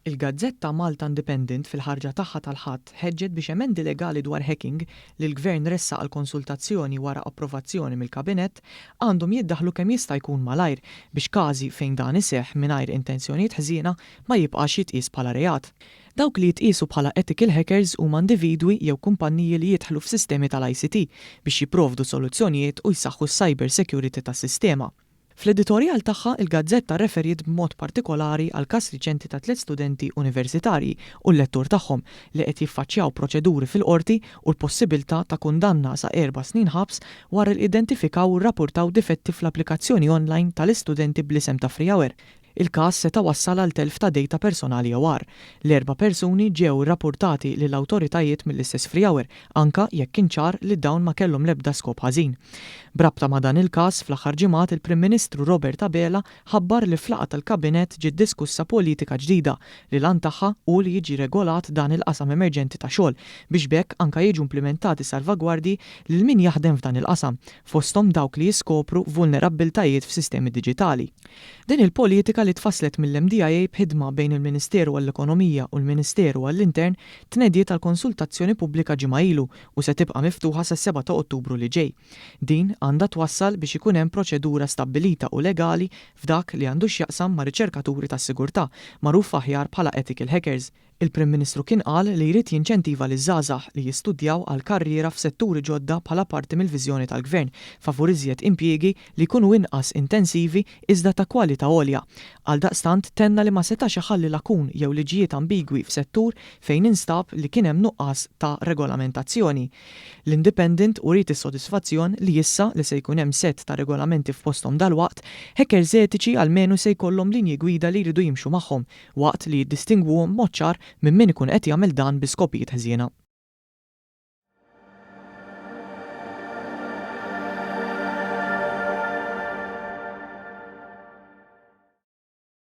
Il-gazzetta Malta Independent fil-ħarġa tagħha tal-Ħadd ħeġġet biex emendi legali dwar hacking li l-Gvern ressaq għal konsultazzjoni wara approvazzjoni mill-Kabinett għandhom jiddaħħlu kemm jista' jkun malajr biex każi fejn dan iseħħ mingħajr intenzjonijiet ħżiena ma jibqax jitqies bħala reat. Dawk li jitqiesu bħala ethical hackers huma individwi jew kumpanniji li jidħlu f'sistemi tal-ICT biex jipprovdu soluzzjonijiet u jsaħħu s-cyber security tas-sistema. Fl-editorjal tagħha, il-gazzetta rreferiet b'mod partikolari għall-każ riċenti ta' tliet studenti universitarji u l-lettur tagħhom li qed jiffaċċjaw proċeduri fil-Qorti u l-possibiltà ta' kundanna sa erba' snin ħabs wara li identifikaw u rrapurtaw difetti fl-applikazzjoni online tal-istudenti bl-isem ta' Freehour. Il-każ seta' wassal għal telf ta' dejta personali jew agħar. L-erba' persuni ġew irrapurtati lill-awtoritajiet mill-istess Freehour, anka jekk kien ċar li dawn ma kellhom l-ebda skop ħażin. B'rabta ma' dan il-każ, fl-aħħar ġimgħat il-Prim Ministru Robert Abela ħabbar li f'laqgħa tal-Kabinett ġiet diskussa politika ġdida li l-għan tagħha hu li jiġi regolat dan il-qasam emerġenti ta' xogħol biex b'hekk anka jiġu implimentati salvagwardji lil min jaħdem f'dan il-qasam, fosthom dawk li jiskopru vulnerabbiltajiet f'sistemi diġitali. Din il-politika li tfasslet mill-MDIA b'ħidma bejn il-Ministeru għall-Ekonomija u l-Ministeru għall-Intern tnediet għal konsultazzjoni pubblika ġimgħa ilu u se tibqa' miftuħa sas-7 ta' Ottubru li ġej. Din għandha twassal biex ikun hemm proċedura stabbilita u legali f'dak li għandu x'jaqsam ma' riċerkaturi tas-sigurtà, magħruf aħjar bħala ethical hackers. Il-Prim Ministru kien qal li jrid jinċentiva liż-żgħażagħ li jistudjaw għal karriera f'setturi ġodda bħala parti mill-viżjoni tal-Gvern favur iżjed impjiegi li jkunu inqas intensivi iżda ta' kwalità għolja. Għaldaqstant tenna li ma setax iħalli lakun jew liġijiet ambigwi f'settur fejn instab li kien hemm nuqqas ta' regolamentazzjoni. L-Independent uriet is-sodisfazzjon li issa li se jkun hemm sett ta' regolamenti f'posthom dalwaqt, hackers etiċi almenu se jkollhom linji gwida li jridu jimxu magħhom, waqt li jiddistingwuhom b'mod ċar minn min ikun qed jagħmel dan bi skopijiet ħżiena.